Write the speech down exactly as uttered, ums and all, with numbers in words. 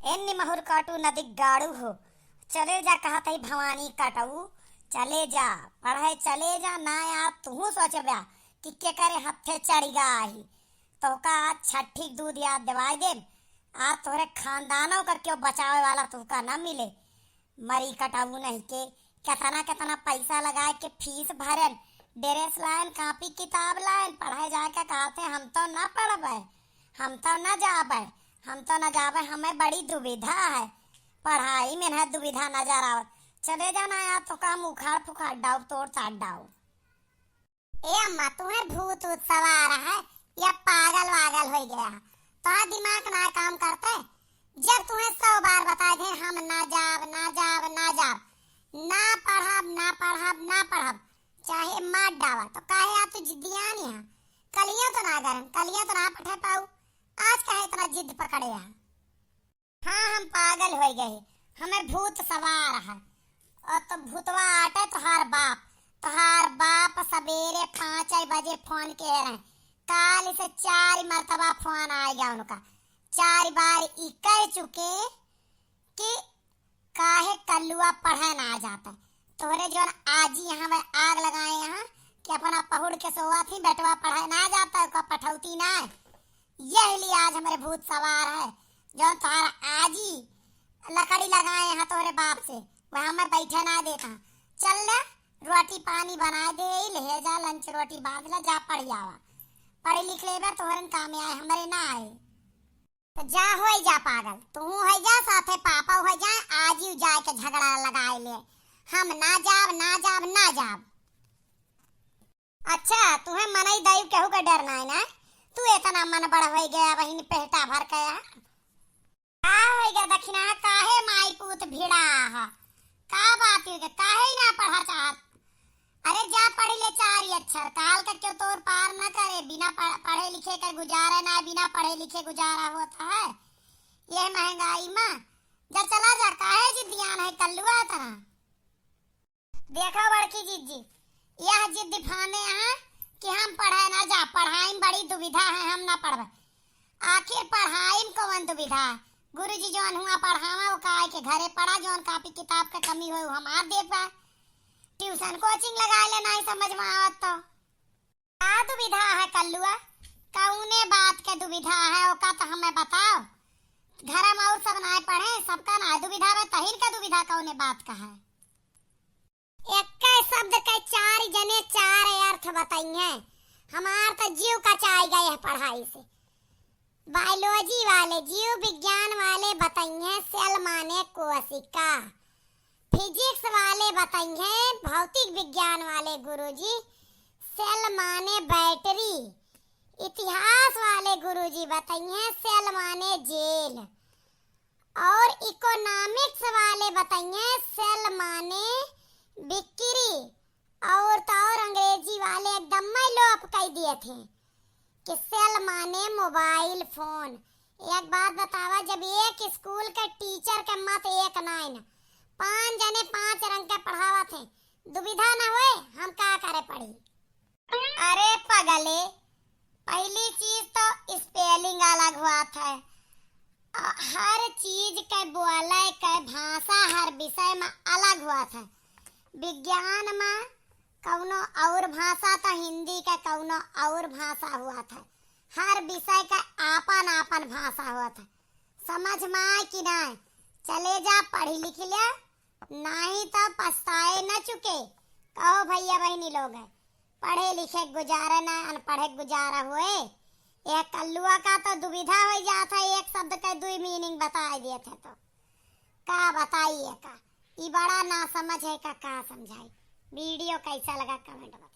ए निमहुर काटू नदी गाड़ू हो, चले जा कहत हई भवानी कटऊ, चले जा, पढ़े चले जा, ना यार तुहू सोचब्या कि केकरे हत्थे चढ़िगा आही। तोहका आज छठी क दूध याद दिवाई देब, आज तोहरे खानदानों का क्यों बचावे वाला तोहका ना मिले। मरी कटाऊ नहीं के, केतना केतना पैसा लगाए के फीस भरेन, ड्रेस लाएन, कापी किताब लाएन, पढ़े जाए के कहते हम तो ना पढ़बे, हम तो ना जाबे, हम तो ना जाबे, हमें बड़ी दुविधा है, पढ़ाई में ना दुविधा नजर आवत। चले जाना यार, तोहका हम उखाड़ फुखाड़ डाउब, तोड़ ताड़ डाउब। ए अम्मा, तुम्हें भूत ऊत सवार है या पागल वागल हो गया है? तुम्हारा दिमाग ना काम करते? जब तुम्हें सौ बार बताए थे हम ना जाब, ना जाब, ना जाब, ना पढ़ब, ना पढ़ब, ना पढ़ब, चाहे मार डावा, तो काहे आप तो जिद्दियान यहाँ? कलियां तो ना गरम, कलियां तो ना पठे पाऊ, आज काहे इतना जिद पकड़े हैं? हाँ, हम पागल होइ गए, हमें भूत सवार है। और तो भूतवा आटे तोहार बाप, तोहार बाप सबेरे पाँच बजे फोन के रहे, काल से चार मरतबा फोन आएगा उनका, चार बार ई कह चुके कि काहे कल्लुआ पढ़े ना जाता। तोहरे जौन आजी यहाँ में आग लगाए यहाँ कि अपना पहुड़ के सोवा थी, बेटवा पढ़े ना जाता, ओका पठौती ना है। यही लिए आज हमरे भूत सवार है, जौन तोहार आजी लकड़ी लगाए हैं तोहरे बाप से, वह हमें बैठे ना देता। चल ले, रोटी पानी बनाए दे, ले जा, लंच रोटी बांध ले, जा पढ़ आवा। पढ़ लिख लेबे, तोहरन काम आए, हमरे ना आए। तो जा, होई जा पागल, तू होई जा, साथे पापा होई जा, आजी जाए के झगड़ा लगाए ले, हम ना जाब, ना जाब, ना जाब। अच्छा, तुहे मनई दाई केहू के डर नाई ना? तू इतना मन बड़ होई गया बहिन, पेटा भर के आ? का होई गया दखिना, काहे माई पूत भिड़ा हा? का बात होई गया, काहे ही ना पढ़ा चाहत? अरे जा पढ़ ले चार अक्षर, काल का क्यों तोर पार न करे, बिना पढ़-, पढ़े लिखे के गुजारा ना, बिना पढ़े लिखे गुजारा होता है ये महंगाई में। जा चला जा, काहे जिद्दियान है कल्लुआ इतना? देखो बड़की जिज्जी, यह जिद फाने हैं कि हम पढ़े ना जा, पढ़ाई में बड़ी दुविधा है, हम ना पढ़बे। आखिर पढ़ाई में कौन दुविधा है? गुरुजी जौन हुआ पढ़ावा, वो काहे के घरे पढ़ा, जौन कापी किताब का कमी होई, वो हमार दे पाए। ट्यूशन कोचिंग लगा ले, नहीं समझ में आवत तो। का दुविधा है कल्लुआ? कौने बात के दुविधा है, ओका तो हमें बताओ। घर में और सब नाय पढ़े, सबका नाय दुविधा बा, तहिन का दुविधा कौने बात का है? एक्के शब्द के चार जने चार अर्थ बताइए। हमार तो जीव कचाई गए है पढ़ाई से। बायोलॉजी वाले, जीव विज्ञान वाले बताइए सेल माने कोशिका। फिजिक्स वाले बताइए, भौतिक विज्ञान वाले गुरुजी, सेल माने बैटरी। इतिहास वाले गुरुजी बताइए, सेल माने जेल। और इकोनॉमिक्स वाले बताइए, सेल माने बिक्री। और तो और अंग्रेजी वाले एकदम में लोप कर दिए थे कि सेल माने मोबाइल फोन। एक बात बतावा, जब एक स्कूल के टीचर के मत एक नाइन, पांच जने पांच रंग के पढ़ावत हैं, दुविधा न होए, हम का करे पड़ी? अरे पगले, पहली चीज तो स्पेलिंग अलग हुआ था, अ, हर चीज के बोले के भाषा हर विषय में अलग हुआ था। विज्ञान में कौनो और भाषा तो हिंदी के कौनो और भाषा हुआ था, हर विषय का आपन आपन भाषा हुआ था। समझ में आए कि ना? चले जा, पढ़ी लिख लिया, नहीं तो पछताए न चुके। कहो भैया बहनी लोग, पढ़े लिखे गुजारा ना, अनपढ़े गुजारा हुए। यह कल्लुआ का तो दुविधा हो जात है, एक शब्द के दुई मीनिंग बताए देत है तो का बताई एका? ई बड़ा ना समझ है का, का समझाई? वीडियो कैसा लगा कमेंट बताओ।